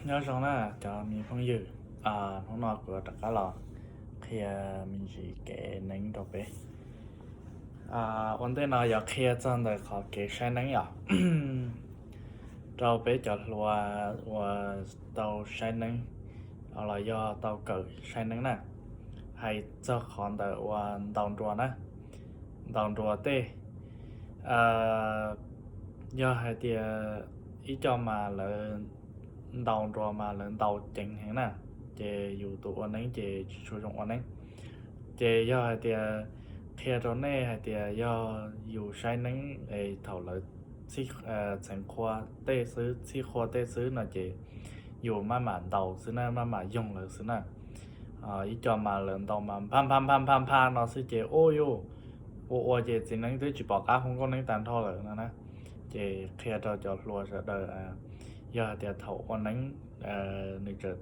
Nyob zoo na cov me phooj ywg, hnub no kuv rov qab los qhia me ntsis kev neeb rau peb. Ua ntej no yuav qhia txog ntawm qhov kev saib neeb yom, rau peb cov hluas uas tau saib neeb los yog tau kawm saib neeb na, hais txog qhov ntawm uas ntaus nruas na, ntaus nruas tej. Yog hais tias ib co mas lawv ntaus nruas mas lawv ntaus ceev heev na, ces yus tus ua neeb ces tsis tshua zoo ua neeb. Ces yog hais tias qhia rau nej hais tias yog yus saib neeb es thaum lawv txheev qhua tej xwb, txhij qhua tej xwb no ces yus maj mam ntaus xwb na, maj mam yoog lawv xwb na. Ib co mas lawv ntaus mas npha npha npha npha npha no xwb ces ua yuj, ua ua ces txiv neeb twb tsis pom qab hu nkauj neeb tag nrho lawm no na. Ces qhia rau cov hluas sawv daws, yog hais tias thaum ua neeb nws tseem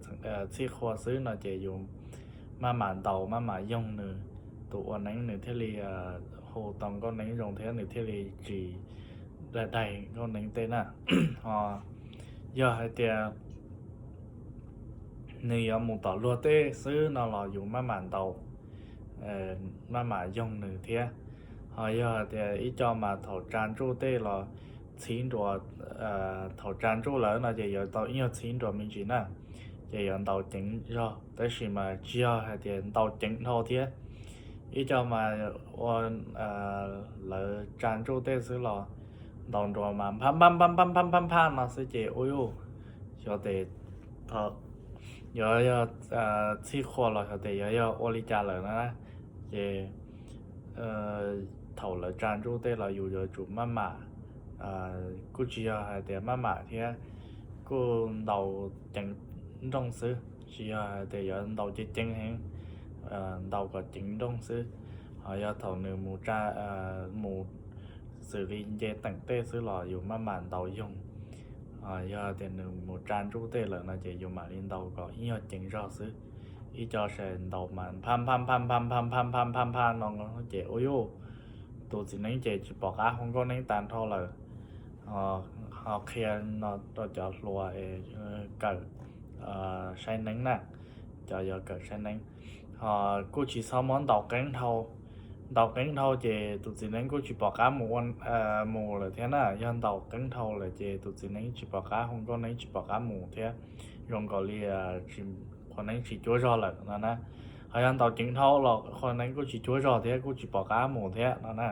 txhij qhua xwb no ces yus maj mam ntaus maj mam yoog nws, tus ua neeb nws thiaj li hu tau nkauj neeb zoo thiab nws thiaj li tsis daig daig nkauj neeb tej na. Ho yog hais tias nws yuav mus tom luag tej xwb no los yus maj mam ntaus, maj mam yoog nws thiab. Ho yog hais tias ib co mas thaum tsa ntsuj tej los txhiv nruas, thaum tsa ntsuj lawm no ces yuav tau ib nyuag txhiv nruas me ntsis na, ces yuav ntaus ceev zog, tab sis mas tsis yog hais tias ntaus ceev dhau thiab. Ib co mas ua lawv tsa ntsuj tej xwb los ntaus nruas mas npha npha npha npha npha npha no xwb ces ua yuj, xyov tes yuav yog txhij qhua los xyov tes yuav yog ua li cas lawm na. Ces thaum lawv tsa ntsuj tej los yus yuav tsum maj mam, kuj tsis yog hais tias maj mam thiab, kuj ntaus ceev nrooj xwb, tsis yog hais tias yuav ntaus ceev ceev heev, ntaus kom ceev nrooj xwb. Ho yog thaum nws mus tsa, mus xws li nce teem tej xwb los yus maj mam ntaus yoog. Yog tias nws mus tsa ntsuj tej lawm no ces yus mam li ntaus kom ib nyuag ceev zog xwb. Ib co sas ntaus mas npha npha npha npha npha npha npha npha npha no ces ua yuj, tus txiv neeb ces tsis pom qab hu nkauj neeb tag nrho lawm. Ho qhia no rau cov hluas kawm saib neeb na, cov yuav kawm saib neeb, ho kuj tsis txhob muab ntaus qeeb dhau. Ntaus qeeb dhau ces tus txiv neeb kuj tsis pom qab mus ua, mus lawm thiab na. Yog ntaus qeeb dhau lawm ces tus txiv neeb tsis pom qab hu nkauj neeb, tsis pom qab mus thiab, zoo nkaus li qhua neeb tsis cuab zog lawm no na. Ho yog ntaus ceev dhau los qhua neeb kuj tsis cuab zog thiab, kuj tsis pom qab mus thiab no na.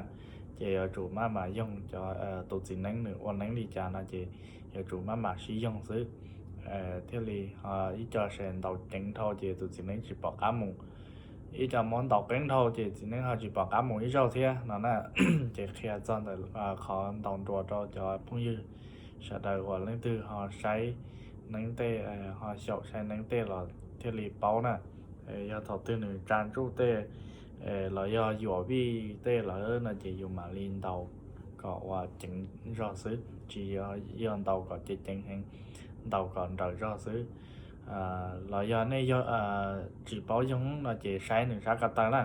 Ces yuav tsum maj mam yoog cov, tus txiv neeb nws ua neeb li cas no ces yuav tsum maj mam sib yoog xwb thiaj li. Ho ib co sas ntaus ceev dhau ces tus txiv neeb tsis pom qab mus, ib co muab ntaus qeeb dhau ces txiv neeb ho tsis pom qab mus ib zaug thiab no na. Ces qhia txog ntawm qhov ntaus nruas rau cov phooj ywg sawv daws uas leej twg ho saib neeb tej, ho xyaum saib neeb tej los thiaj li paub na. Yog thaum twg nws tsa ntsuj tej los yog yuam vij tej lawm no ces yus mam li ntaus kom ua ceev zog xwb, tsis yog ntaus kom ceev ceev heev, ntaus kom nrawm zog xwb. Los yog nej tsis paub yoog no ces saib nws sab ko taw na.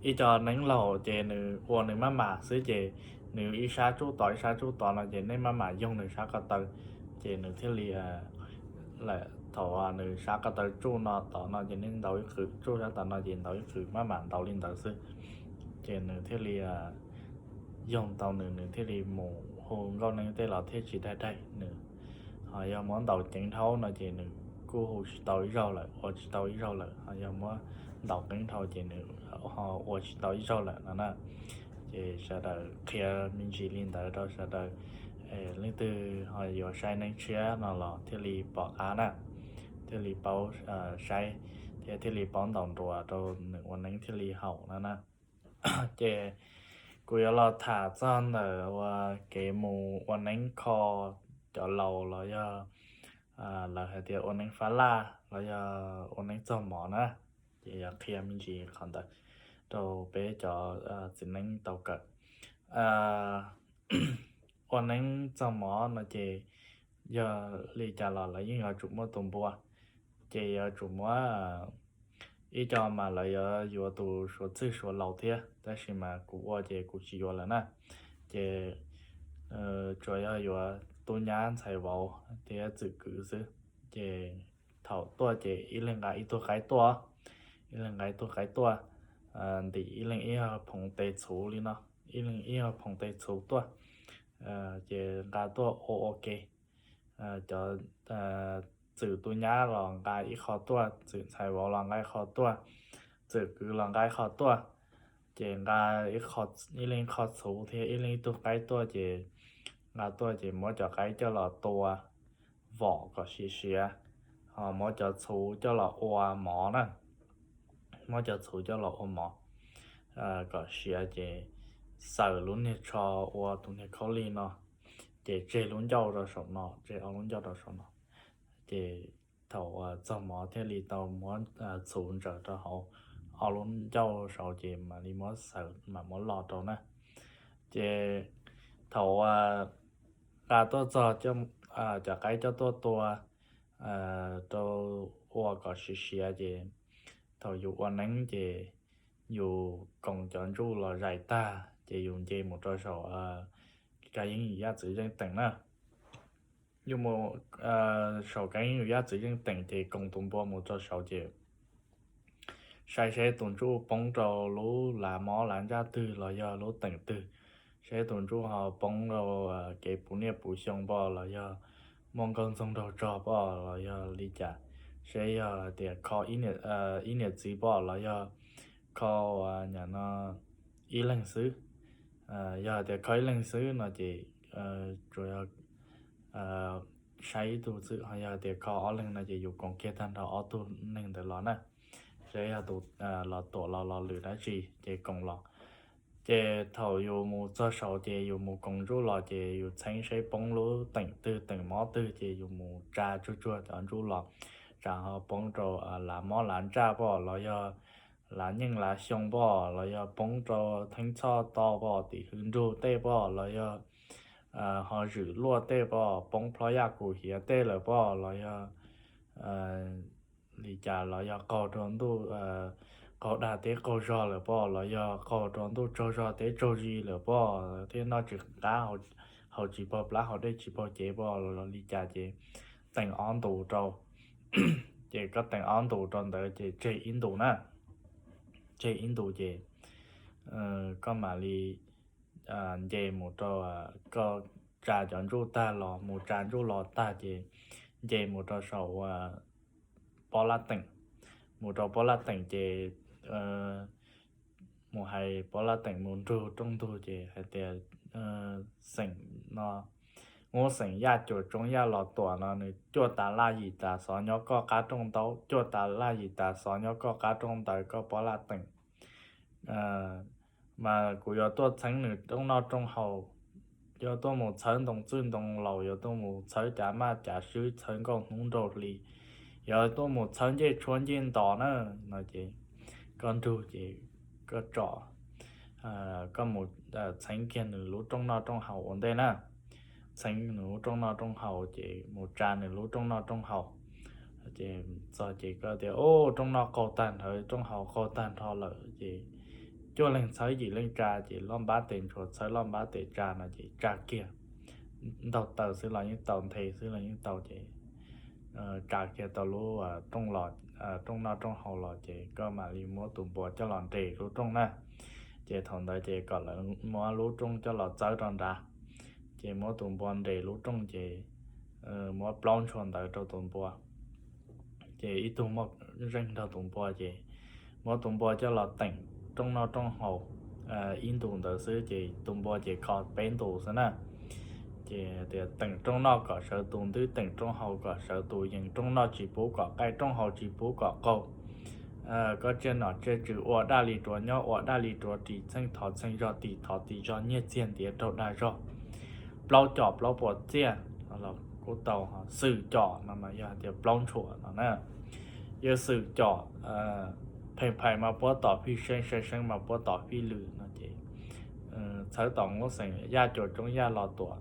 Ib co neeb laus ces nws ua nws maj mam xwb ces nws ib sab tsuj tod ib sab tsuj tod no ces nej maj mam yoog nws sab ko taw, ces nws thiaj li, thaum nws sab ko taw tsuj no tod no ces nej ntaus ib qwm, tsuj sab tom no ces ntaus ib qwm, maj mam ntaus li ntawd xwb, ces nws thiaj li yoog tau nws, nws thiaj li mus hu nkauj neeb tej los thiaj tsis daig daig nws. Ho yog muab ntaus ceev dhau no ces nws kuj hu tsis tau ib zaug lawm, ua tsis tau ib zaug lawm. Ho yog muab ntaus qeeb dhau ces nws ho ua tsis tau ib zaug lawm no na. Ces sawv daws qhia me ntsis li ntawd rau sawv daws, leej twg ho yuav saib neeb tshiab no los thiaj li pom qab na, thiaj li paub saib thiab thiaj li paub ntaus nruas rau nws ua neeb thiaj li haum no na. Ces kuv yuav los tham txog ntawm uas kev mus ua neeb kho cov laus los yog lawv hais tias ua neeb fab laj los yog ua neeb txog mov na. Ces yuav qhia me ntsis qhov ntawd rau peb cov txiv neeb tau kawm. Ua neeb txog mov no ces yog li cas los lawv yeej yuav tsum muaj tus npua. Ces yuav tsum muab, ib co mas lawv yuav yuav tus suav txwj suav laus thiab, tab sis mas kuv ua ces kuv tsis yuav lawm na. Ces tsuas yog yuav tub nyab ntxhais vauv thiab txwm kwv xwb. Ces thaum tuaj ces ib leeg nqa ib tug qaib tuaj, ib leeg nqa ib tug qaib tuaj, ntim ib leeg ib phoov tes txhuv li no, ib leeg ib phoov tes txhuv tuaj, ces nqa tuaj ua ua ke. Cov txwm tus nyab los nqa ib qho tuaj, txwm ntxhais vauv los nqa ib qho tuaj, txwm kwv los nqa ib qho tuaj. Ces nqa ib leeg ib qho txhuv thiab ib leeg ib tug qaib tuaj ces nqa tuaj ces muab cov qaib coj los tua vom kom siav siav, ho muab cov txhuv coj los ua mov na, muab cov txhuv coj los ua mov kom siav ces xaws lub niag tsho ua tus niag khaub lig no, ces tseg lub ncauj rau saum no, tseg ob lub ncauj rau saum no. Ces thaum txog mov thiaj li tau muab txhuv ntsaws rau hauv ob lub ncauj saud ces mam li muab xaws mam muab lo rau na. Ces thaum nqa tuaj txog, cov qaib coj tuaj tua rau ua kom siav siav ces thaum yus ua neeb ces yus koom cov ntsuj los zais tag ces yus nce mus rau saum kab yeeb yum yaj txwv zeej teem na. Yus mus saum kab yeeb yum yaj txwv zeej teem ces koom tus npua mus rau saud ces saib seb tus ntsuj poob rau lub lav mob lav ntsaj twg los yog lub teem twg, seb tus ntsuj ho poob rau kev puv niaj puv xyoo pom los yog muaj nkauj ntxoog nraug tsog pom los yog li cas, seb yog tias kho ib niam txiv pom los yog kho no ib leeg xwb. Yog tias kho ib leeg xwb no ces tsuas yog saib ib tug xwb, ho yog tias kho ob leeg no ces yus koom kiag tag nrho ob tug neeg ntawd los na, seb yog tus los tuam los los lwm dab tsi ces koom los. Ces thaum yus mus txog saud ces yus mus koom ntsuj los ces yus txheeb seb poob lub teem twg teem mob twg ces yus mus tsa tsuag tsuag cov ntsuj los, tsam ho poob rau lav mob lav ntsaj pom los yog lav nyeej lav xyoo pom los yog poob rau theeb txhoj to pom tim hwv nrug tej pom los yog ho zwm luaj tej pom poob plhob yaj kum hiav tej lawm pom los yog li cas los yog qaug rau ntuj, qaug dag teb qaug zog lawm pom los yog qaug rau ntuj tsaug zog teb tsaug zis lawm pom thiab noj tsis qab haus tsis paug plab haus dej tsis paug cev pom los li cas ces teem ob ntus rau. Ces koj teem ob ntus rau ntawd ces tseg ib ntus na, tseg ib ntus ces koj mam li nce mus rau, koj tsa cov ntsuj tag los mus tsa ntsuj los tag ces nce mus rau saum pob laj teem, mus rau pob laj teem ces mus hais pob laj teem mus nrug rooj ntug ces hais tias xeem no, Hmoob xeem Yaj Cuam Tsoob Yaj Los Tuam no nws cuaj tas laj yim tas xov nyob koj qab rooj ntaub, cuaj tas laj yim tas xov nyob koj qab rooj ntawd koj pob laj teem. Mas kuv yuav tuaj txheeb nws rooj noj rooj haus, yuav tuaj mus txhawb ntoo txwj ntoo laus, yuav tuaj mus txhawb cav maj cav swb, txhawb nkauj hnub nraug hli, yuav tuaj mus txhawb ncej tshuab ncej ntos na. No ces koj nrug ces koj tsom, koj mus txheeb kiag nws lub rooj noj rooj haus ua ntej na. Txheeb nws lub rooj noj rooj haus ces mus tsa nws lub rooj noj rooj haus. Ces txog ces koj tias, Ub, rooj noj qaug tag nrho, rooj haus qaug tag nrho lawm. Ces cuaj leeg txhawb yim leej tsa ces loj npab tes ntshua txhawb loj npab tes tsa no ces tsa kiag, ntaug taw xwb los yeej tau, nthe xwb los yeej tau ces tsa kiag tau lub rooj los, rooj noj rooj haus los ces koj mam li muab tus npua coj los nres lub rooj na. Ces thaum ntawd ces kom lawv muab lub rooj coj los txawb rau nrad. Ces muab tus npua nres lub rooj ces muab plaub ntshua ntawv rau tus npua. Ces ib tug muaj zeej nrog tus npua ces muab tus npua coj los teem rooj noj rooj haus ib ntus ntawd xwb ces tus npua ces kho peb ntus xwb na. Ces tias teem rooj noj kom sawv tus ntub, teem rooj haus kom sawv tus yees, rooj noj tsis pub kom qaij, rooj haus tsis pub kom qaug. Koj tsiaj nom tsiaj tswv ua daj li ruav nyob, ua daj li ruav ris, txheej thov txheej zog, tis thov tis zog, nyiaj txiag ntiav raug dag zog. Plaub com plaub puas txiaj los kuj tau, xwm com no mas yog tias plaub ntshua no na. Yog xwm com, pheej phais mas puab tom fij seeb, seeb seeb mas puab tom fij lwm no ces txhawb tom Hmoob xeem Yaj Cuam Tsoob Yaj Los Tuam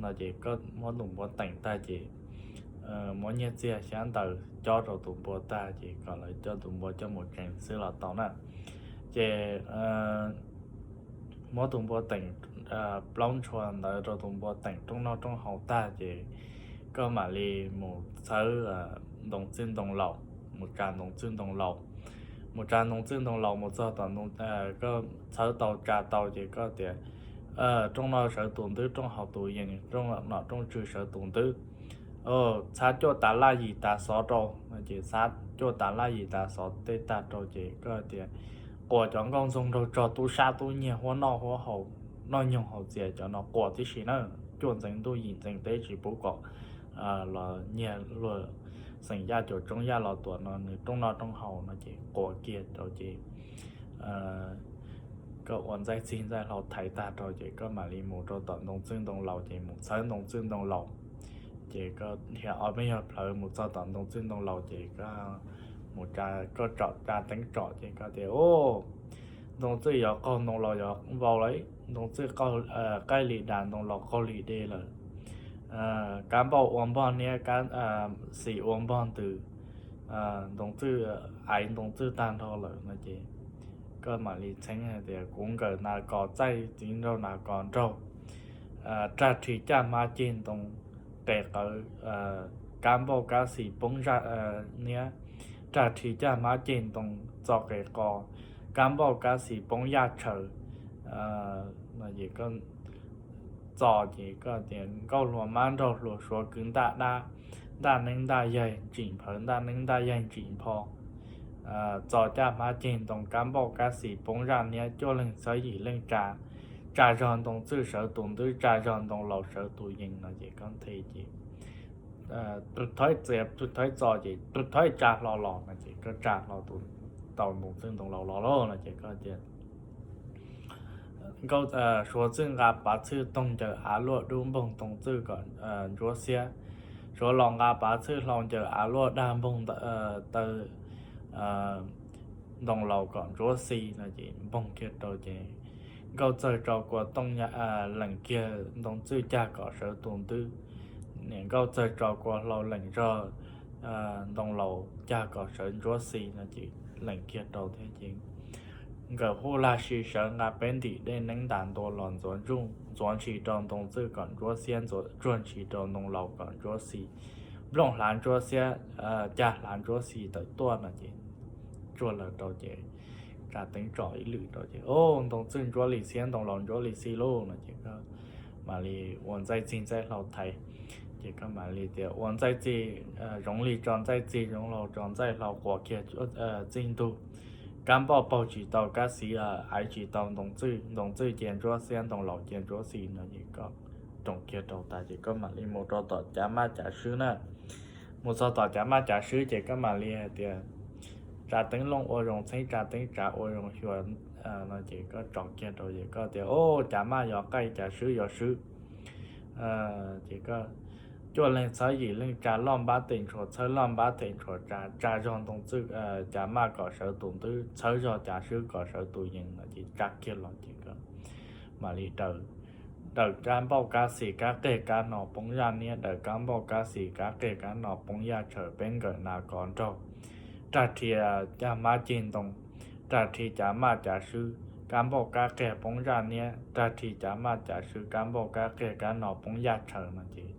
no ces koj muab tus npua teem tag ces muab nyiaj txiag xyab ntawv cob rau tus npua tag ces kom lawv coj tus npua coj mus tsev xwb los tau na. Ces muab tus npua teem plaub ntshua ntawd rau tus npua teem rooj noj rooj haus tag ces koj mam li mus txhawb ntoo txwj ntoo laus, mus tsa ntoo txwj ntoo laus. Mus tsa ntoo txwj ntoo laus mus txog tom, koj txhawb tau tsa tau ces koj tias, rooj noj sawv tus ntwb, rooj haus tus yees, rooj nom rooj tswv sawv tus ntwb. Txhab cuaj tas laj yim tas xov rau no ces txhab cuaj tas laj yim tas xov tej tag rau ces koj tias, quas cov nkauj ntxoog nraug tsog tub sab tub nyiag huab noj huab haus, noj nyoog haus txias cov no quas tib si na, cuaj ntxeev ntuj yim ntxeev teb tsis pub kom los nyiag luag xeem Yaj cuam tsoob Yaj Los Tuam no nws rooj noj rooj haus no ces quas kiag rau ces koj ua ntxaij txig ntxaij hlau thaiv tag rau ces koj mam li mus rau tom ntoo txwj ntoo laus ces mus txhawb ntoo txwj ntoo laus. Ces koj dhia ob peb nyuag plawv mus txog tom ntoo txwj ntoo laus ces koj mus, koj tsom tsa teeb tsom ces koj tias, ntoo txwj yuav qaug ntoo laus yuav vau lawm, ntoo txwj qaij li das ntoo laus qaug li de lawm. Kab npauj ua npog niab, kab xis ua npog ntws, ntoo txwj, aiv ntoo txwj tag nrho lawm no ces koj mam li txheeb hais tias, kuv nkawm nas kos txaij, txiv nraug nas kos nraug, rag rhi caj hmab ceg ntoo qe qawv, kab npauj kab xis poob zaj niab, rag rhi caj hmab ceg ntoo txo qe qos, kab npauj kab xis poob yaj tshaws. Txo ces koj tias, nkauj hlua mab nraug hlua suav kwv ntaj dab, ntaj neeb ntaj yaig ntsim nphawv, ntaj neeb ntaj yaig ntsim npho, txo caj hmab ceg ntoo kab npauj kab xis poob zaj niab, cuaj leeg txhawb yim leej tsa, tsa zog ntoo txwj sawv tus ntwb, tsa zog ntoo laus sawv tus yees no ces koj nthe ces thawb txiav thawb txo ces thawb tsa hlo los no ces koj tsa hlo tau ntoo txwj ntoo laus los lauj no ces koj tias, nkauj, suav txwj nqa pav txwj toog ncaws av luaj dub, npoog ntoo txwj kom ntsuab xiab. Suav laus nqa pav txwj hlau ncaws av luaj dag, npoog taw ntoo laus kom ntsuab xis no ces npoog kiag rau ces nkauj txawg tso kua tooj lees kiag ntoo txwj cag kom sawv tus ntwb. Niam nkauj txawg tso kua hlau lees zog ntoo laus cag kom sawv ntsuab xis no ces lees kiag rau thiab ces nkawm huj lag si sawv nqa peb ntim dej neeb ntas ntua los ntxuav ntsuj ntxuav ntshis rau ntoo txwj kom ntsuab xiab, ntxuav tsuag ntshis rau ntoo laus kom ntsuab xis, nplooj hlav ntsuab xiab, cag hlav ntsuab xis tawm tuaj no ces tsuag lawm rau ces tsa teeb tsom ib lwm rau ces ntoo txwj ntsuab li xiab, ntoo laus ntsuab li xis lauj no ces koj mam li ua ntxaij txig ntxaij hlau thaiv. Ces koj mam li tias ua ntxaij txig, zoov li tso ntxaij txig, zoov hlau tso ntxaij hlau quas kiag txij ntug. Kab npauj paug tsis tau kab xis, aiv tsis tau ntoo txwj, ntoo txwj cia ntsuab xiab, ntoo laus cia ntsuab xis no ces koj roos kiag rau tas ces koj mam li mus rau tom cav maj cav swb na. Mus txog tom cav maj cav swb ces koj mam li hais tias tsa teeb looj ua zoo txheeb, tsa teeb tsav ua zoo xyuas no ces koj tsom kiag rau ces koj tias, o, cav maj yuav qaij cav swb yuav swb. Ces koj cuaj leeg txhawb yim leej tsa, loj npab tes ntshua txhawb loj npab tes ntshua tsa, tsa zog ntoo txwj cav maj kom sawv tus ntwb, txhawb zog cav swb kom sawv tus yees no ces tsa kiag los ces koj mam li daws, daws kab npauj kab xis kab qeg kab no poob zaj niab, daws kab npauj kab xis kab qeg kab no poob yaj tshaws, peb nkawm nas kos nraug, rag rhi caj hmab ceg ntoo, rag rhi cav maj cav swb, kab npauj kab qeg poob zaj niab, rag rhi cav maj cav swb, kab npauj kab qeg kab no poob yaj tshaws no ces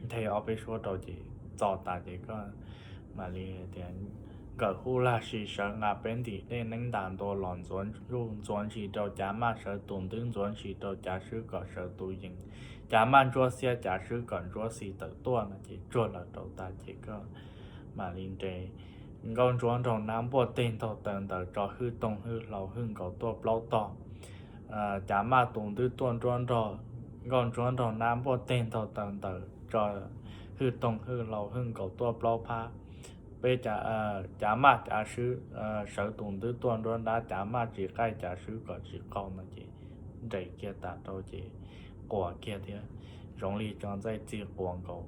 nthe ob peb suab rau ces txo tas ces koj mam li tias nkawm huj lag si sawv nqa peb ntim dej neeb ntas ntua los ntxuav ntsuj ntxuav ntshis rau cav maj sawv tus ntwb, ntxuav ntshis rau cav swb kom sawv tus yees, cav maj ntsuab xiab cav swb kom ntsuab xis tawm tuaj no ces tsuag lawm rau tas ces koj mam li nres nkauj ntsuab nraug nab npuaj teg ntaug taw ntawd tso hwj toog hwj hlau hwj nkaus tuaj plaub tog. Cav maj tus ntwb tuaj nruab nrog nkauj ntsuab nraug nab npuaj teg ntaug taw ntawd tso hwj toog hwj hlau hwj nkaus tuaj plaub phab. Peb cav maj cav swb sawv tus ntwb tuaj nruab nrab, cav maj tsis qaij cav swb kom tsis qaug no ces nres kiag tas rau ces quas kiag thiab. Zoov li tso ntxaij txig quas nkaus,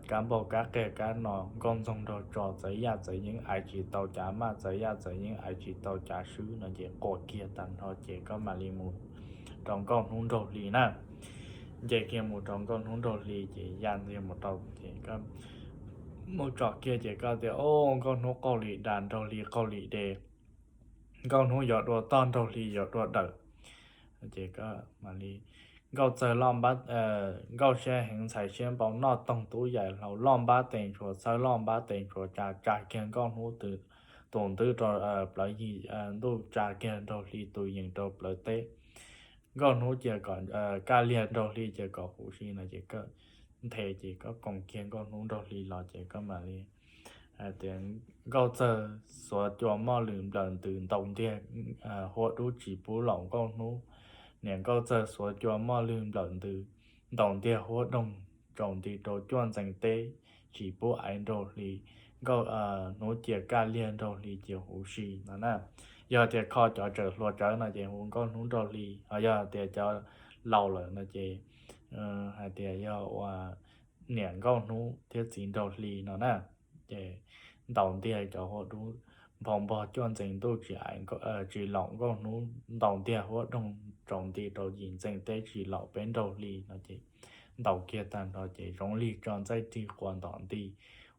kab npauj kab qeg kab no nkauj ntxoog nraug tso txawv yaj txawv yeeb aiv tsis tau cav maj, txawv yaj txawv yeeb aiv tsis tau cav swb no ces quas kiag tag nrho ces koj mam li mus rau nkauj hnub nraug hli na. Nce kiag mus rau nkauj hnub nraug hli ces ya ntxiag mus rau ces koj mus tsom kiag ces koj tias, o, nkauj hnub qaug li das, nraug hli qaug li de, nkauj hnub yuav dua toj, nraug hli yuav dua dawm. Ces koj mam li Nkauj Txawg loj npab, Nkauj siab heev ntxhais siab npau noj toog tub yaim hlau loj npab tes ntshua txhawb loj nbab tes ntshua tsa tsa kiag Nkauj Hnub tus ntwb rau plawv yig ntuj tsa kiag Nraug Hli tus yees rau plawv teb. Nkauj Hnub cia kom kaj liag Nraug Hli cia kom huv si no ces nthe ces koj koom kiag Nkauj Hnub Nraug Hli los ces koj mam li hais tias Nkauj Txawg xuav cua moj lwm nplawm ntws ntaus ntiag huab dub tsis pub laum Nkauj Hnub. Niam Nkauj Txawg xuav cua moj lwm nplawm ntws ntaus ntiag huab doog tsaus nti rau cuaj ntxees teb tsis pub aiv Nraug Hli. Nkauj Hnub cia kaj liag Nraug Hli cia huv si no na. Yog tias kho cov tseem hluas tsawv no ces hu Nkauj Hnub Nraug Hli, ho yog tias cov laus lawm no ces hais tias yog ua niam Nkauj Hnub thiab txiv Nraug Hli no na. Ces ntaus ntiag cov huab dub nphau npog cuaj ntxees ntuj tsis aiv, tsis laum Nkauj Hnub, ntaus ntiag huab doog tsaus nti rau yim ntxees teb tsis laum peb Nraug Hli no ces ntaus kiag tag nrho ces zoo li tso ntxaij tig quas ntom nti,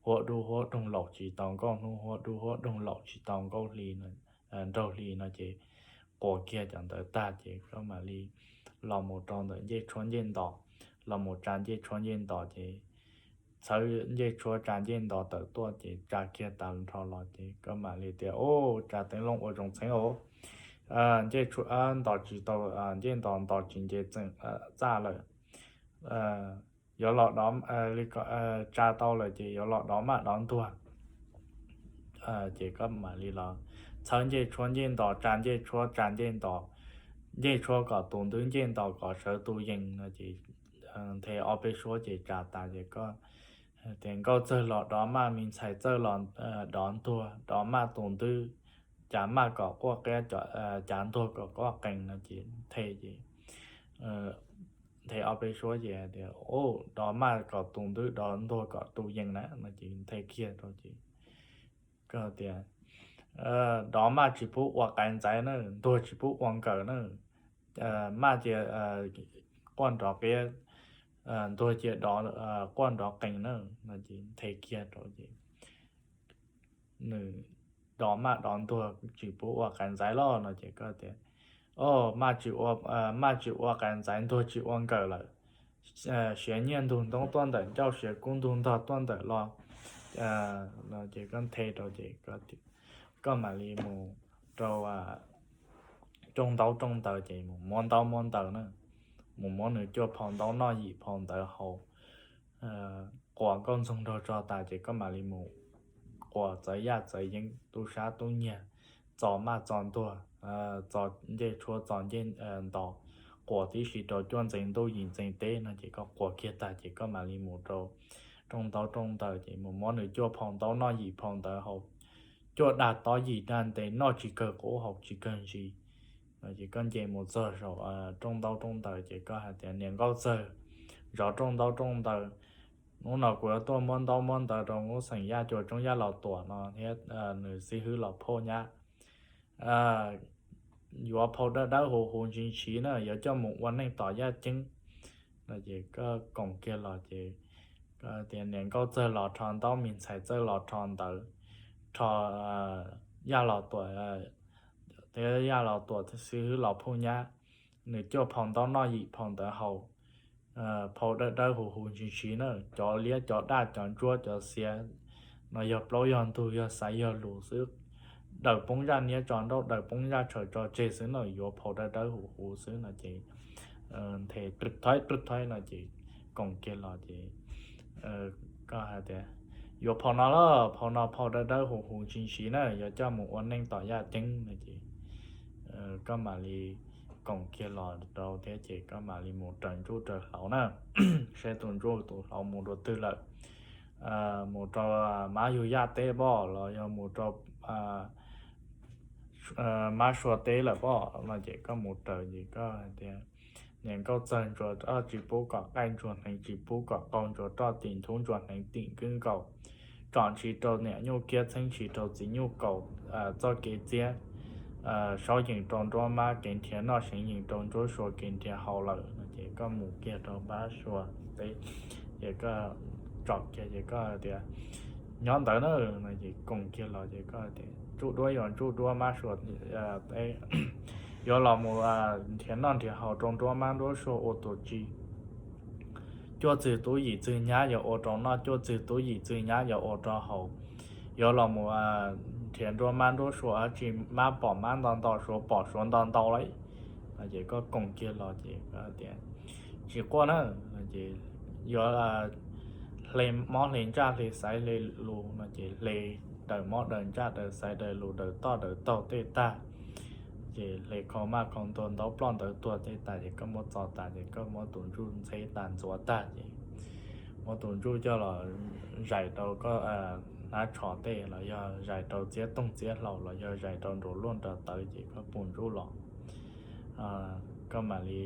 huab dub huab doog laum tsis tau Nkauj Hnub, huab dub huab doog laum tsis tau Nkauj Hli, Nraug Hli no ces quas kiag cov ntawd tag ces koj mam li los mus rau ntawm ncej tshuab ncej ntos, los mus tsa ncej tshuab ncej ntos ces txhawb ncej tshuab tsa ncej ntos tawm tuaj ces tsa kiag tas nrho los ces koj mam li tias, Ub, tsa teeb looj ua zoo txheeb os. Ncej tshuab ntos tsis tau, ncej ntos ntos tsis nce txeem txaj lawm. Yuav los dov, tsa tau lawm ces yuav los dov maj dov ntuag. Ces koj mam li los txhawb ncej tshuab ncej ntos tsa ncej tshuab tsa ncej ntos, ncej tshuab kom tus ntwb ncej ntos kom sawv tus yees no ces nthe ob peb suab ces tsa tas ces koj tias, Nkauj Txawg los dov maj, me ntxhais Txawg los dov ntuag, dov maj tus ntwb, cav maj kom quaj qiab, cav ntuag kom quaj qees no ces nthe ces nthe ob peb suab ces tias, Ub, dov maj kom tus ntwb, dov ntuag kom tus yees na no ces nthe kiag rau ces koj tias, Dov maj tsis pub ua qaiv ntxaiv na, ntuag tsis pub ua nkawm na, maj cia quaj nrov qiab, ntuag cia dov quaj nrov qees na no ces nthe kiag rau ces nws dov maj dov ntuag tsis pub ua qaiv ntxaiv los no ces koj tias, Maj tsis ua, maj tsis ua qaiv ntxaiv, ntuag tsis ua nkawm lawm. Siav nyiaj ntug ntoob tuaj ntawm ncauj, siav kub ntug ntog tuaj ntawm los. Ces koj nthe rau ces koj mam li mus rau rooj ntaub rooj ntawv ces mus muab ntaub muab ntawv na, mus muab nws cuaj phau ntaub noj yim phau ntawv haus, quas nkauj ntxoog nraug tso tas ces koj mam li mus quas txawv yaj txawv yeeb, tub sab tub nyiag, txo maj txo ntuag, txo ncej tshuab txo ncej ntos, quas tib si rau cuaj ntxees ntuj yim ntxees teb no ces koj quas kiag tag ces koj mam li mus rau rooj ntaub rooj ntawv ces mus muab nws cuaj phau ntaub noj yim phau ntawv haus, cuaj dag tob yim dag ntev noj tsis kawg qub haus tsis kawg ntsis. Ces koj nce mus txog saum rooj ntaub rooj ntawv ces koj hais tias, Niam Nkauj Txawg, zov rooj ntaub rooj ntawv, hnub no kuv yuav tuaj muab ntaub muab ntawv rau Nkauj Xeem Yaj Cua Tsoob Yaj Los Tuam no thiab nws xib hwb Los Phauj Nyab. Yuav phau dawb dawb huv huv ntsis ntsis na, yuav coj mus ua neej tom yaj ceeb. No ces koj koom kiag los ces koj tias, Niam Nkauj Txawg los rho ntaub, me ntxhais Txawg los rho ntawv, rho Yaj Los Tuam, thiab Yaj Los Tuam xib hwb Los Phauj Nyab, nws cuaj phau ntaub noj yim phau ntawv haus, phau dawb dawb huv huv ntsis ntsis na, cov liab cov daj cov ntsuab cov xiav no yog plaub yog ntug yog xaiv yog lus xwb, daws poob zaj niab tso nrauj daws poob zaj tshaws tso tseg xwb na, yuav phau dawb dawb huv huv xwb no ces nthe rwb thoib rwb thoib no ces koom kiag los ces koj hais tias, Yuav phau no los, phau no phau dawb dawb huv huv ntsis ntsis na, yuav coj mus ua neej tom yaj ceeb no ces koj mam li koom kiag los rau thiab ces koj mam li mus raws ntsuj raws hlauv na, saib tus ntsuj tus hlauv mus dua twg lawm, mus rau Mab Yug Yaj teb pob los yog mus rau Mab Sua teb lawm pob no ces koj mus raws ces koj hais tias, Niam Nkauj Txawg, ntsuas roj tsis pub kom qaij, ntsuas hneev tsis pub kom qau, ntsuas roj tim nthub, ntsuas hneev tim nkwj nkaus, tsom ntshis rau niam nyuj kiab, txheeb ntshis rau txiv nyuj kaus, txoj kev txiab, saub yees rau nruab mab, kev nrhiav noj seev yees rau nruab sua, kev nrhiav haus lawm no ces koj mus kiag rau Mab Sua teb ces koj tsom kiag ces koj tias, Nyob ntawd na no ces koom kiag los ces koj tias, Ntsuj duab yog ntsuj duab Mab Sua teb, yuav los mus nrhiav noj nrhiav haus rau nruab mab nruab sua ua tus tsi. Cuaj txwg tub yim txwg nyab yuav ua rau noj, cuaj txwg tub yim txwg nyab yuav ua rau haus. Yuav los mus nrhiav nruab mab nruab sua dab tsi, mab pom mab nto nto, suav pom suav nto nto lauj. No ces koj koom kiag los ces koj tias, tsis quaj na, no ces yuav hle mob hle ntsaj hle xaiv hle lus no ces hle daws mob daws ntsaj daws xaiv daws lus daws toj daws taug tej tag, ces hle khau maj khau ntuag ntaub ploj ntawv tuag tej tas ces koj muab txo tas ces koj muab tus ntsuj ntxheb tas ntxuav tag ces muab tus ntsuj coj los zais rau koj hnab tsho tej los yog zais rau txiab tooj txiab hlau los yog zais rau nruas luaj nruas tawv ces koj pum ntsuj los. Koj mam li,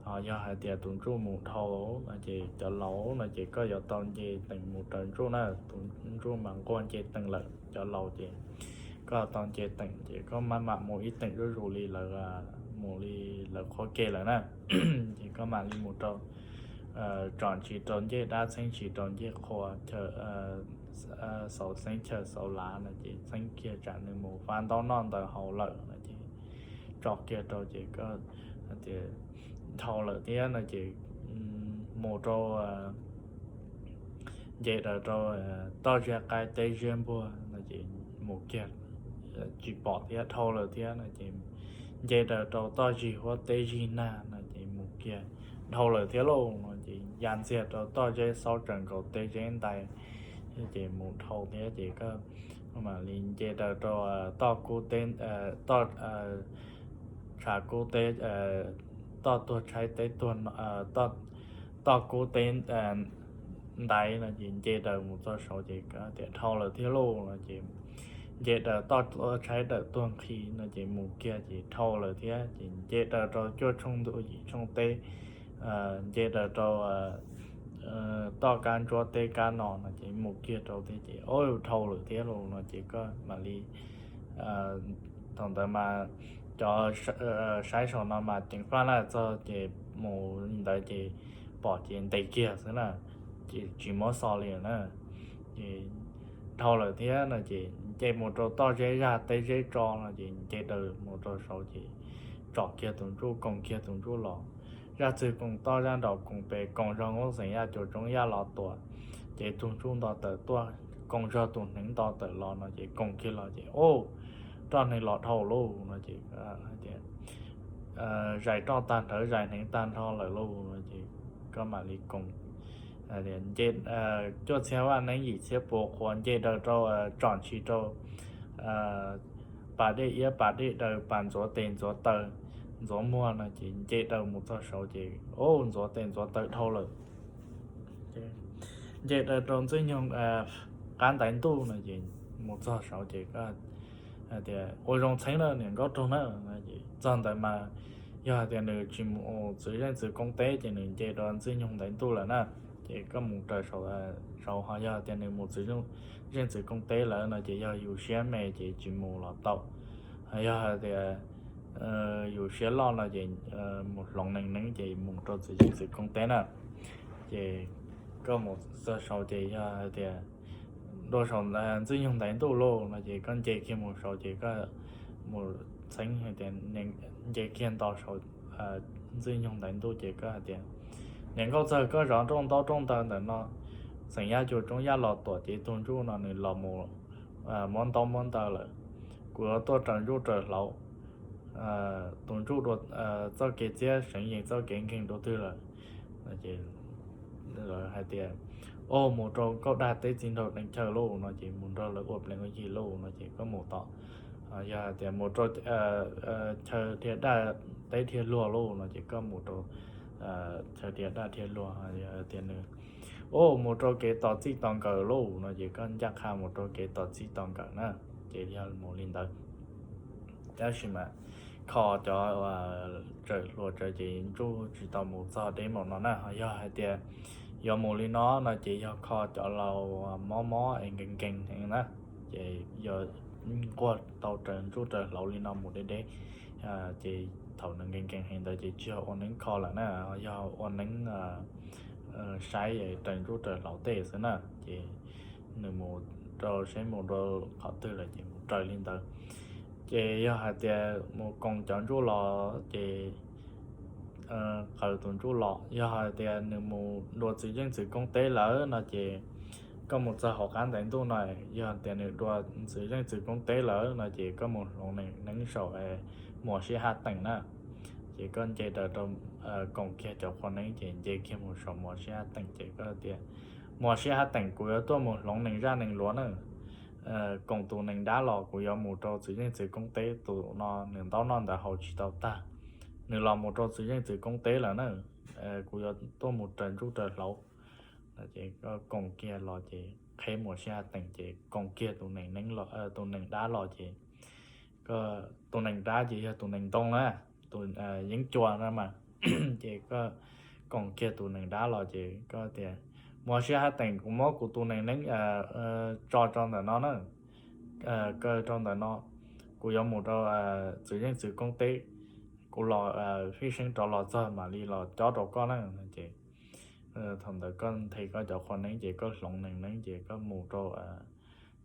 ho yog hais tias tus ntsuj mus dhau no ces cov laus no ces koj yuav tau nce teem mus raws ntsuj na, tus ntsuj mas nquag nce teem lawm cov laus ces koj tau nce teem ces koj maj mam mus ib teem zuj zus li lawv, mus li lawv qhuab ke lawm na. Ces koj mam li mus rau, tsom ntsis rau ncej dab, txheeb ntsis rau ncej qhua, chaw, xauv xeeb chaw xauv lav no ces txheeb kiag tsam nws mus fab ntaub noj ntawd haus lawm no ces tso kiag rau ces koj tias dhau lawm thiab no ces mus rau nce daws rau toj ziab qaib teb ziab npuag no ces mus kiag tsis pom thiab, dhau lawm thiab no ces nce daws rau toj zig huab teb zig nag no ces mus kiag dhau lawm thiab lauj no ces ya ntxiag rau toj zeb xaub tsaws nkaus teb zeb ntais ces mus dhau thiab ces koj mam li nce daws rau toj kub teb, toj tshav kub teb, toj tuag tshaib teb tuag, toj kub teb ntaiv no ces nce daws mus txog saud ces koj tias dhau lawm thiab lauj no ces nce daws toj tuag tshaib daws tuag nqhis no ces mus kiag ces dhau lawm thiab ces nce daws rau cuaj tshooj ntuj yim tshooj teb, nce daws rau toj kab ntsuab teb kab no no ces mus kiag rau thiab ces o dhau lawm thiab lauj no ces koj mam li, thaum ntawd mas cov saib saum no mas ceev faj na, txog ces mus li ntawd ces pom ces ntes kiag xwb na, ces tsis muab xo li na. Ces dhau lawm thiab no ces nce mus rau toj zeb zag teb zeb tso no ces nce daws mus rau saud ces tsom kiag tus ntsuj, koom kiag tus ntsuj los. Zaj txwg koom toj, zaj nraum koom pes, koom zog nkuaj xeem yaj cuam tsoob yaj los tuam, ces tus ntsuj nto tawm tuaj, koom zog tus hneev nto tawm los no ces koom kiag los ces o, roj hneev los dhau lauj no ces tias zais roj tag nrho zais hneev tag nrho lawm lauj no ces koj mam li koom, nce cuaj txhiab vaj neeb yim txhiab puas qhua nce daws rau, tsom ntsis rau pas dej iab pas dej daw pas ntxuav tes ntxuav taw ntxuav muag no ces nce daws mus txog saud ces o, ntxuav tes ntxuav taw dhau lawm. Nce daws rau Ntxwg Nyoog qab ntaiv ntuj no ces mus txog saud ces koj hais tias ua zoo txheeb na niam nkauj raug na. Txog ntawd mas yog hais tias nws tsis mus txwv zeej txwv koob teb ces nws nce rau Ntxwg Nyoog ntaiv ntuj lawm na, ces koj mus raws saud, ho yog tias nws mus txwv zeej txwv koob teb lawm no ces yog yus siab me ces tsis mus los tau. Ho yog hais tias yus siab loj no ces mus hloov nees neeb ces mus rau txwv zeej txwv koob teb na. Ces koj mus txog saud ces yog hais tias dua saum Ntxwg Nyoog ntaiv ntuj lauj no ces koj nce kiag mus saud ces koj mus txheeb hais tias, nce kiag nto saud Ntxwg Nyoog ntaiv ntuj ces koj hais tias, niam nkauj txawg, koj zov rooj ntaub rooj ntawv ntawm no, xeem yaj cuam tsoob yaj los tuam ces tus ntsuj no nws los mus muab ntaub muab ntawv lawm. Kuv yuav tuaj raws ntsuj raws hlauv tus ntsuj dua txoj kev txiab seev yees txoj kev nkeeg dua twg lawm. Lawv hais tias, o, mus rau Nkauj Dag teb txiv nraug deev chaw lauj no ces mus nrog lawv ua pleev ua yi lauj no ces koj mus tod. Yog hais tias mus rau chaw dhia daj teb dhia luag lauj no ces koj mus rau chaw dhia daj dhia luag. Yog hais tias nws, o, mus rau kev tos txij tos nkawm lauj no ces koj ncaj qha mus rau kev tos txij tos nkawm na. Ces yog mus li ntawd. Tab sis mas kho cov tsawm hluas tsawv ces ntsuj tsis tau mus txog deb npaum no na. Ho yog hais tias yuav mus li no no ces yog kho cov laus mob mob es nkees nkees heev na, ces yog nquag tau raws ntsuj raws hlauv li no mus deb deb, ces thaum nws nkees nkees heev ntawd ces tsis yog ua neeb kho lawm na, yog ua neeb saib raws ntsuj raws hlauv tej xwb na. Ces nws mus rau saib mus rau qhov twg lawm ces mus raws li ntawd. Ces yog hais tias mus koom cov ntsuj los ces qaws tus ntsuj los. Yog hais tias nws mus dua txwv yeej txwv koob teb lawm no ces koj mus txog hauv qab ntev ntuj no, yog tias nws dua txwv yeej txwv koob teb lawm no ces koj mus hloov nees neeb saum muas sib hab teem na. Ces koj nce raws rau, koom kiag cov qhua neeb ces nce kiag mus saum muas sib hab teem ces koj tias, muas sib hab teem, kuv yuav tuaj mus hloov nees zaj nees luav na. Koom tus nees dab los kuv yuav mus rau txwv yeej txwv koob teb. Tus no nws ntaub noj ntawv haus tsis tau tag, nws los mus rau txwv yeej txwv koob teb lawm na. Kuv yuav tuaj mus raws ntsuj raws hlauv. Ces koj koom kiag los ces qheb muas sib hab teem ces koom kiag tus nees neeb los, tus nees dab los ces tus nees dab ces yog tus nees ntoo na, tus yeeb cua na mas. Ces koj koom kiag tus nees dab los ces koj tias, muas sib hab teem, kuv muab kuv tus nees neeb tso rau ntawm no na, kaw rau ntawm no, kuv yuav mus rau txwv yeej txwv koob teb, kuv los fij seeb rov los txog mam li los cob rau koj na. Ces thaum ntawd koj nthe koj cov qhua neeb ces koj hloov nees neeb ces koj mus rau,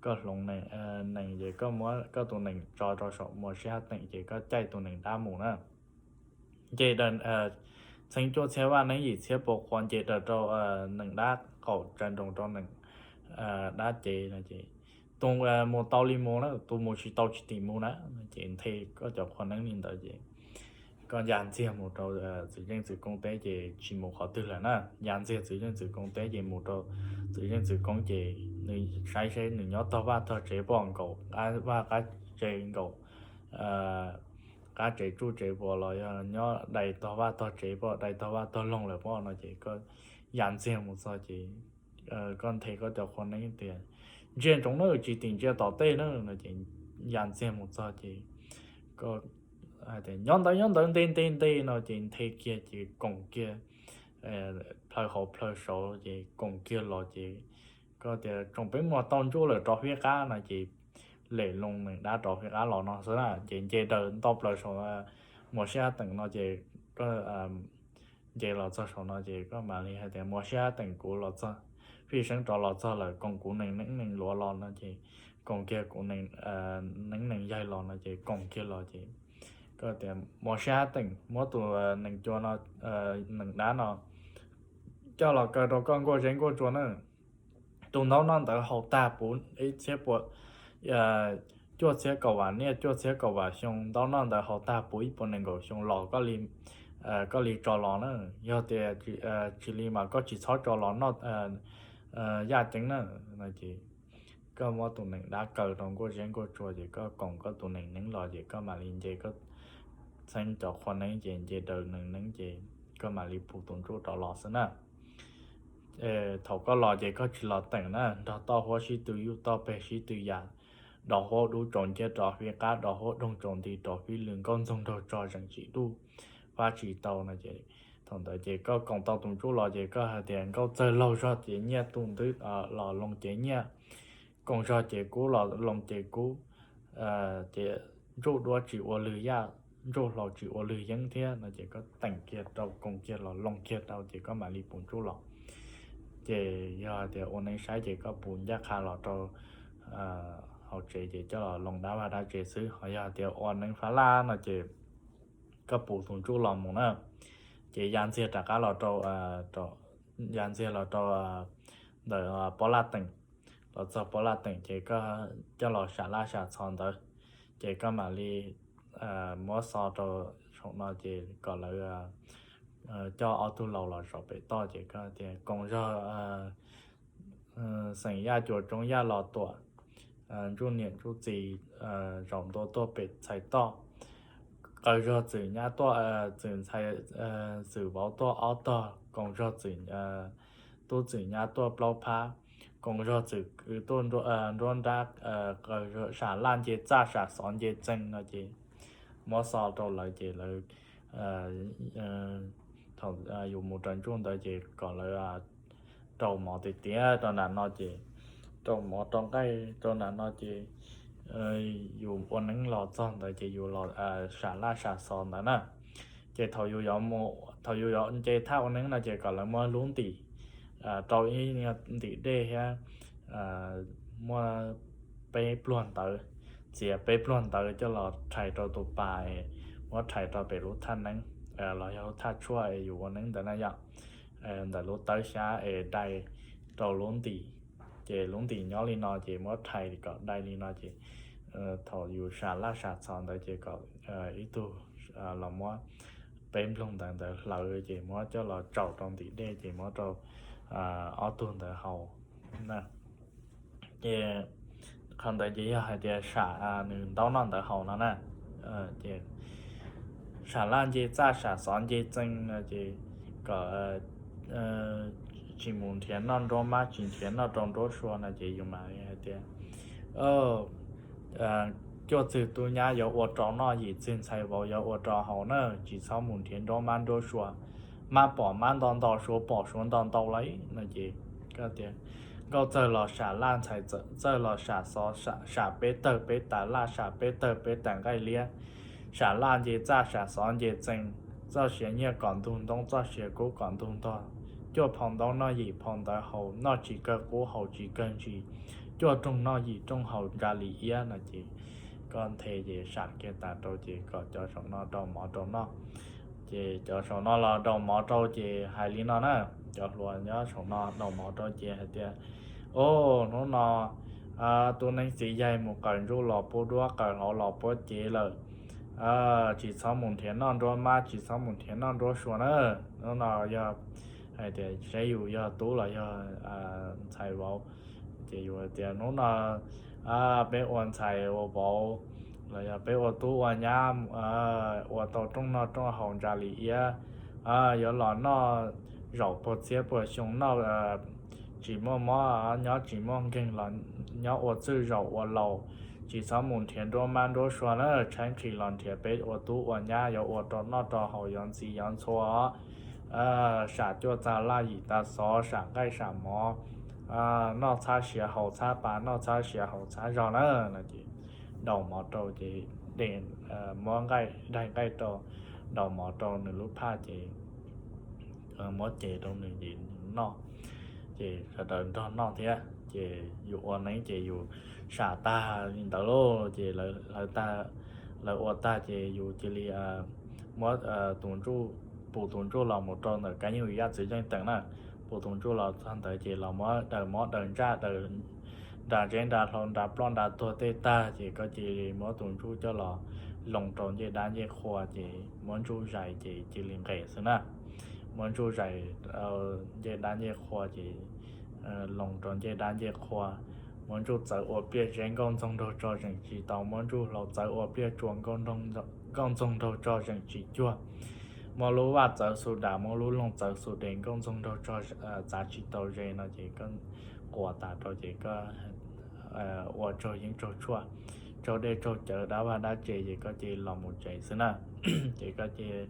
koj hloov nees ces koj muab koj tus nees tso rau saum muas sib hab teem ces koj caij tus nees dab mus na. Nce daws txheeb cuaj txhiab vaj neeb yim txhiab pua qhua nce daws rau nees dab qaum tsaws nroos rau nees dab cev no ces tus mus tau li mus na, tus mus tsis tau tsis tim mus na. Ces nthe koj cov qhua neeb li ntawd ces koj ya ntxiag mus rau txwv yeej txwv koob teb ces tsis mus qhov twg lawm na. Ya ntxiag txwv yeej txwv koob teb ces mus rau txwv yeej txwv koob ces nws saib seb nws nyob tog vaj tog tsev pom nkaum qab vaj qab tsev nkaum qab tsev tsuj tsev puas los yog nyob dai tog vaj tog tsev pom dai tog vaj tog loog lawm pom no ces koj ya ntxiag mus txog ces koj nthe koj cov qhua neeb tias, ntsia ntsoov na, tsis tim ntsia tom tej na no ces ya ntxiag mus txog ces koj hais tias, nyob ntawd nyob ntawd nte nte nte no ces nthe kiag ces koom kiag plhaw hauv plhaw saud ces koom kiag los ces koj tias, tsoom peb muag tau ntsuj lawm rov fij qab no ces lem loo nees dab rov fij qab los no xwb na. Ces nce daws ntau plaws saum muas sib hab teem no ces koj nce los txog saum no ces koj mam li hais tias, muas sib hab teem, kuv los txog, fij seeb rov los txog lawm, koom kuv nees neeb nees luav los no ces koom kiag kuv neeb nees yaig los no ces koom kiag los ces koj tias, muas sib hab teem, muab tus nees cua no, nees dab no coj los kaw rau koj nkuaj zeb nkuaj tsua na. Tus ntaub noj ntawv haus tag puv ib txhiab pua, cuaj txhiab kaum vam niaj cuaj txhiab kaum vam xyoo, ntaub noj ntawv haus tag puv ib puas nees nkaum xyoo los koj li tso los na. Yog tias tsis li mas koj tsis txhob tso los noj yaj ceeb na no ces koj muab tus nees dab kaw rau nkuaj zeb nkuaj tsua ces koj koom koj tus nees neeb los ces koj mam li nce koj txheeb cov qhua neeb ces nce daws nees neeb ces koj mam li puv tus ntsuj rov los xwb na. Thaum koj los ces koj tsis los teem na, nrog toj huab sib tw yuj toj peg sib tw yam, dov huab dub tsaus nciab rov fij qab, dov huab doog tsaus nti rov fij lw, nkauj ntxoog nraug tso zeem tsis duj, fab tsis tau no ces thaum ntawd ces koj koom tau tus ntsuj los ces koj hais tias nkauj txawg laug zog ces nyiaj, tu ntwb los loo ces nyiaj, koom zog ces kub los loo ces kub, ces ntsuj duab tsis ua lwg yaj, ntsuj hlau tsis ua lwg yeeb thiab no ces koj teem kiag rau koom kiag los loo kiag rau ces koj mam li puv ntsuj los. Ces yog hais tias ua neeb saib ces koj puv ncaj qha los rau hauv tsev ces coj los loo dab vaj dab tsev xwb. Ho yog hais tias ua neeb fab laj no ces koj puv tus ntsuj los mus na, ces ya ntxiag rov qab los rau, ya ntxiag los rau ntawm pob laj teem, los txog pob laj teem ces koj coj los sam laj sam txhos ntawd, ces koj mam li muab xo rau saum no ces kom lawv coj ob tug laus los zaum pem toj ces koj tias koom zog xeem Yaj Cuas Tsoob Yaj Los Tuam, ntsuj niam ntsuj txiv zaum ntua tuaj pem txhais toj, qaws zog txwm nyab tuaj, txwm ntxhais, txwm vauv tuaj ob tog, koom zog txwm tub txwm nyab tuaj plaub phab, koom zog txwm kwv tuaj nruab nrab, qaws zog sam laj nce txaj sam xov nce txee no ces muab xo rau lawv ces lawv thaum yus mus raws ntsuj ntawd ces kom lawv rau mov tiag tiag rau nram no ces, rau mov rau nqaij rau nram no ces yus ua neeb los txog ntawd ces yus los sam laj sam xov ntawd na. Ces thaum yus yuav, thaum yus yuav nce thaj ua neeb no ces kom lawv muab lub ntim rau ib ntim dej thiab muaj peb pluag ntawv. txiav peb pluag ntawv coj los rhais rau tus pas es muab rhais rau pem lub thaj neeb los yog lub thaj tshuaj es yus ua neeb ntawd na yom, ntawm lub tawb xyab es dai rau lub ntim. Ces lub ntim nyob li no ces muab rhais kom dai li no ces thaum yus sam laj sam xov ntawd ces kom ib tug los muab peb nplooj ntawv ntawd hlawv ces muab coj los tsaum rau ntim dej ces muab rau ob tug ntawd haus na. Ces qhov ntawd ces yog hais tias sam nws ntaub noj ntawv haus no na. Ces sam laj nce txaj sam xov nce txee no ces kom tsis mus nrhiav noj nruab mab tsis nrhiav noj rau nruab sua no ces yus mam li hais tias cuaj txwg tub nyab yuav ua rau noj, yim txwg ntxhais vauv yuav ua rau haus na, tsis txhob mus nrhiav nruab mab nruab sua. Mab pom mab nto ntau, sua pom sua nto ntau lauj no ces tias nkauj txawg los sam laj, ntxhais txawg los sam xov, sam peb tawg peb tas laj, sam peb tawg peb tas nqaij liab, sam laj nce txaj sam xov nce txee, txoj sia nyiaj kom ntug ntoob, txoj sia kub kom ntug ntog, cuaj phau ntaub noj yim phau ntawv haus, noj tsis kawg qub haus tsis kawg ntsis, cuaj rooj noj yim rooj haus ntsa li iab no ces koj nthe ces sam kiag tas rau ces kom cov saum no rau mov rau noj. Ces cov saum no los rau mov rau ces hais li no na, cov hluas nyob saum no rau mov rau ces hais tias, o, hnub no tub neeb txiv yaig mus qaws ntsuj los puab duab, qaws hlauv los puab cev lawm, tsis txhob mus nrhiav noj nruab mab, tsis txhob mus nrhiav noj nruab sua na. Hnub no yog hais tias seb yus yog tub los yog ntxhais vauv, ces yus hais tias hnub no peb ua ntxhais ua vauv los yog peb ua tub ua nyab ua tau rooj noj rooj haus ntsa li iab, yuav los noj zaum puag txhiab puag xyoo, noj tsis muaj mob nyob tsis muaj nkeeg los nyob ua txwj zaum ua laus, tsis txhob mus nrhiav nruab mab nruab sua na, tshaib nqhis los nrhiav peb ua tub ua nyab yuav ua rau noj rau haus yuav ntxiv yuav ntxhua os. Sam cuaj tag laj yim tag xov, sam nqaij sam mov, noj txhab siav haus txhab pa, noj txhab siav haus txhab zog na no ces daus mov rau ces de, muab nqaij daig nqaij rau, daus mov rau nws lub phaj ces muab cev rau nws ces nws noj, ces sawv daws nrog noj thiab. Ces yus ua neeb ces yus sam tag li ntawd lauj ces lawv ua tag ces yus cia li muab tus ntsuj, pus tus ntsuj los mus rau ntawm kab nyuj yaj txwv yeej teem na. Pus tus ntsuj los txog ntawd ces los muab daws mob daws ntsaj daws nra zeb nra hlau nra ploj nra tuag tej tag ces koj cia li muab tus ntsuj coj los loo rau ncej dab ncej qhua ces muab ntsuj zais ces cia li nqes xwb na. Muab ntsuj zais ncej dab ncej qhua ces loo rau ncej dab ncej qhua, muab ntsuj txawv ua pliaj zeb nkauj ntxoog nraug tso zeem tsis tau, muab ntsuj hlau txawv ua pliaj tsua nkauj ntxoog nraug tso zeem tsis cuag, muab lub vaj txawv xu das, muab lub loog txawv xu des, nkauj ntxoog nraug tso txav tsis tau ze no ces koj quas tas rau ces koj ua tsaug yeeb tsaug tshuaj, tsaug dej tsaug cawv dab vaj dab tse ces koj cia li los mus tsev xwb na. Ces koj cia li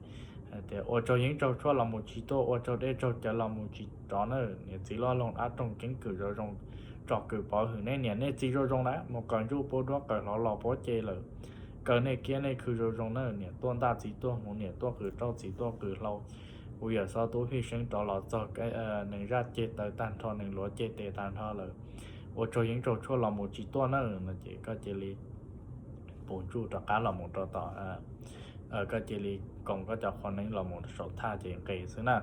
hais tias ua tsaug yeeb tsaug tshuaj los mus tsis tuaj, ua tsaug dej tsaug cawv los mus tsis rov na, niam txiv loj loog dab roog keeb kwm zoo zoo, tsom kwm pov hwm nej niam nej txiv zoo zoo na, mus qaws ntsuj puab duab qaws hlauv los puab ce lawm, kaw nej kiab nej khw zoo zoo na, niam tuaj ntaj txiv tuaj hmuv, niam tuaj qws rauj txiv tuaj qws hlau. Kuv yawm Xob Tub Fij Seeb rov los txog, nees zaj ceg taw tag nrho, nees luav ceg tes tag nrho lawm, ua tsaug yeeb tsaug tshuaj los mus tsis tuaj na no ces koj cia li pus ntsuj rov qab los mus rau tom, koj cia li koom koj cov qhua neeb los mus saum thaj ces nqes xwb na.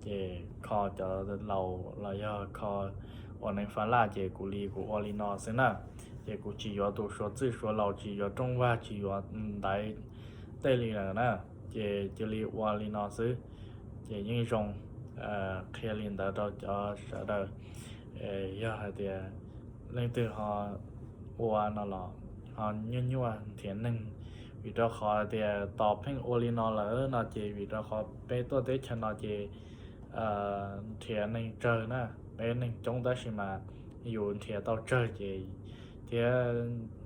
Ces kho cov laus los yog kho ua neeb fab laj ces kuv li kuv ua li no xwb na. Ces kuv tsis yuav tus suav txwj suav laus, tsis yuav rooj vag, tsis yuav ntaiv tej li lawm na. Ces cia li ua li no xwb. Ces yeej zoo qhia li ntawd rau cov sawv daws. Yog hais tias leej twg ho ua no los ho nyuaj nyuaj nrhiav neeg, vim rau qhov tias tos pheej ua li no lawm no ces vim rau qhov peb tuaj teb chaws no ces nrhiav neeg tsawg na, peb neeg coob tab sis mas yus nrhiav tau tsawg ces thiab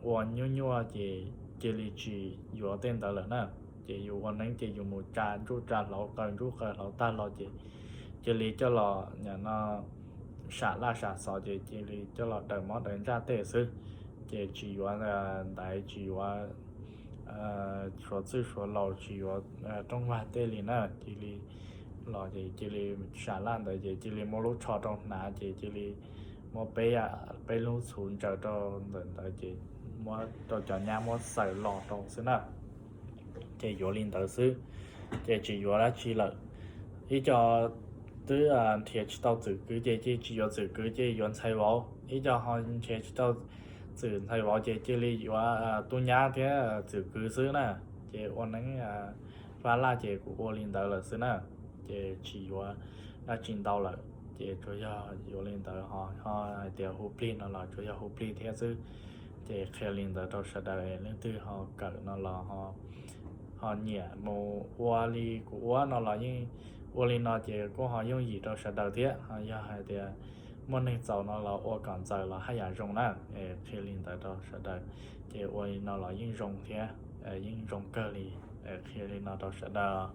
ua nyuaj nyuaj ces cia li tsis yuav tej ntawd lawm na. Ces yus ua neeb ces yus mus tsa ntsuj tsa hlauv, qaws ntsuj qaws hlauv tag los ces cia li coj los no sam laj sam xov ces cia li coj los daws mob daws ntsaj tej xwb. Ces tsis yuav ntaiv, tsis yuav suav txwj suav laus, tsis yuav rooj vag tej li na. Cia li los ces cia li sam laj ntawd ces cia li muab lub tsho rau hnav ces cia li muab peb, peb lub txhuv ntsaws rau ntawm ntawd ces muab rau cov nyab muab xaws los rau xwb na. Ces yuav li ntawd xwb, ces tsis yuav dab tsi lawm. Ib co twb nrhiav tsis tau txwm kwv ces cia tsis yuav txwm kwv, ces yuav ntxhais vauv. Ib co ho nrhiav tsis tau txwm ntxhais vauv ces cia li yuav tub nyab thiab txwm kwv xwb na. Ces ua neeb pab laj ces kuv ua li ntawd lawm xwb na, ces tsis yuav dab tsi ntau lawm. Ces tsuas yog yuav li ntawd ho, ho hais tias hu plig no los tsuas yog hu plig thiab xwb. Ces qhia li ntawd rau sawv daws, leej twg ho kawm no los ho nyiam mus ua li kuv ua no los yeej ua li no ces kuj ho yooj yim rau sawv daws thiab. Ho yog hais tias muaj neeg txaus no los ua kom ntxaws los haj yam zoo na. Qhia li ntawd rau sawv daws, ces ua li no los yeej zoo thiab, yeej zoo kawg li. Qhia li no rau sawv daws.